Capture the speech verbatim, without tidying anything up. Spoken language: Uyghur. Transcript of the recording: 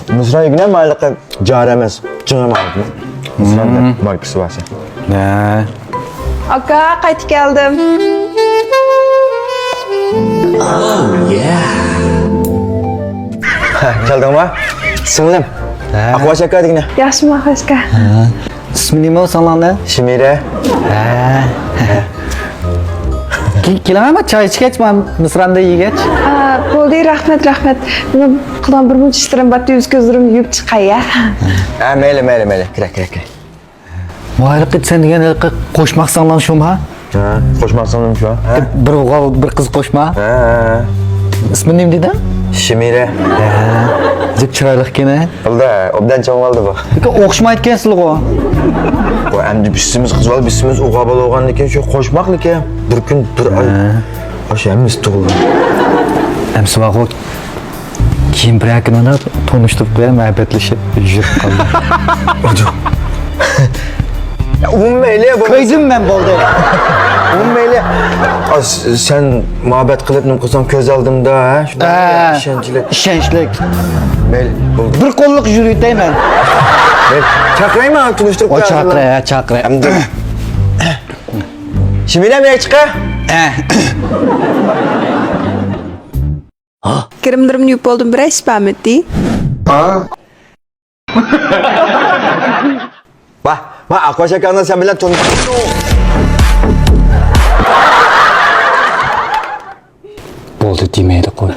مىسران ئۆگىنەم ھېلىقى جارى ئەمەس، جىڭ ئەمەس. مىسران دەپ ماركىسى بارسا. ھە. ئاكا، قايتىپ كەلدىم. كەلدىڭما؟ سىڭلىم. ھە. ئاقباش ئاكا دېگىنە. ياخشىمۇ، ئاقباش ئاكا؟ ھە. ئىسمى نېمە سىڭلىڭنى؟ شىمىرە. ھە. كېلىڭە، چاي ئىچكەچ، مىسراندا يېگەچ. ئا، بولدى، رەھمەت، رەھمەت. مېنىڭ قىلغان بىر مۇنچە ئىشلىرىم بار، يۈز كۆزلىرىمنى يۇيۇپ چىقاي، ھە؟ ھە، مەيلى، مەيلى، مەيلى. كىرە، كىرە، كىرە. ۋاي، ھېلىقى سەن دېگەن ھېلىقى قوشماق سىڭلىڭ شۇمۇ؟ ھە، قوشماق سىڭلىم شۇ. ھە. بىر ئوغۇل، بىر قىز قوشما. ھە، ھە، ھە. ئىسمى نېمە دېدىڭ؟ شىمىرە. ھە، جىق چىرايلىق ئىكەن، ھە؟ بولدى، ئوبدان چوڭ بولدى بۇ. لېكىن ئوخشىمايدىكەنسىلىغۇ. ۋاي، ئەمدى بىسىمىز قىز بالا، بىسىمىز ئوغۇل بالا بولغاندىن كېيىن شۇ قوشماقلىكى بىر كۈن بىر ئاي. ھە. ئاشۇ ھەممىسى تۇغۇلدى. ئەمسە بارغۇ، كېيىن بىر ئەكىنىنى تونۇشتۇرۇپ قوياي، مۇھەببەتلىشىپ يۈرۈپ قالدى. ئۇمۇمەيلى، بۇ كۆيدۈم مەن، بولدى. ئۇمۇمەيلى. ئا، س-، سەن مۇھەببەت قىلىپ نېمە قىلساڭ كۆز ئالدىمدا، ھە؟ ھە. ئىشەنچلىك. ئىشەنچلىك. مەيلى، بولدى. بىر قوللۇق يۈرۈيتەي مەن. مەيلى. چاقىرايمەن، تونۇشتۇرۇپ قوياي. چاقىراي، ھە، چاقىراي. ئەمدى. شىمىرە، مەن چىقە. ھە. كىرىملىرىمنى يۇيۇپ بولدۇم، بىرەر ئىش بارمىدى؟ ۋاھ، ۋاھ، ئاقباش ئاكا، سەن بىلەن تونۇش. بولدى، دېمەيلى قوي.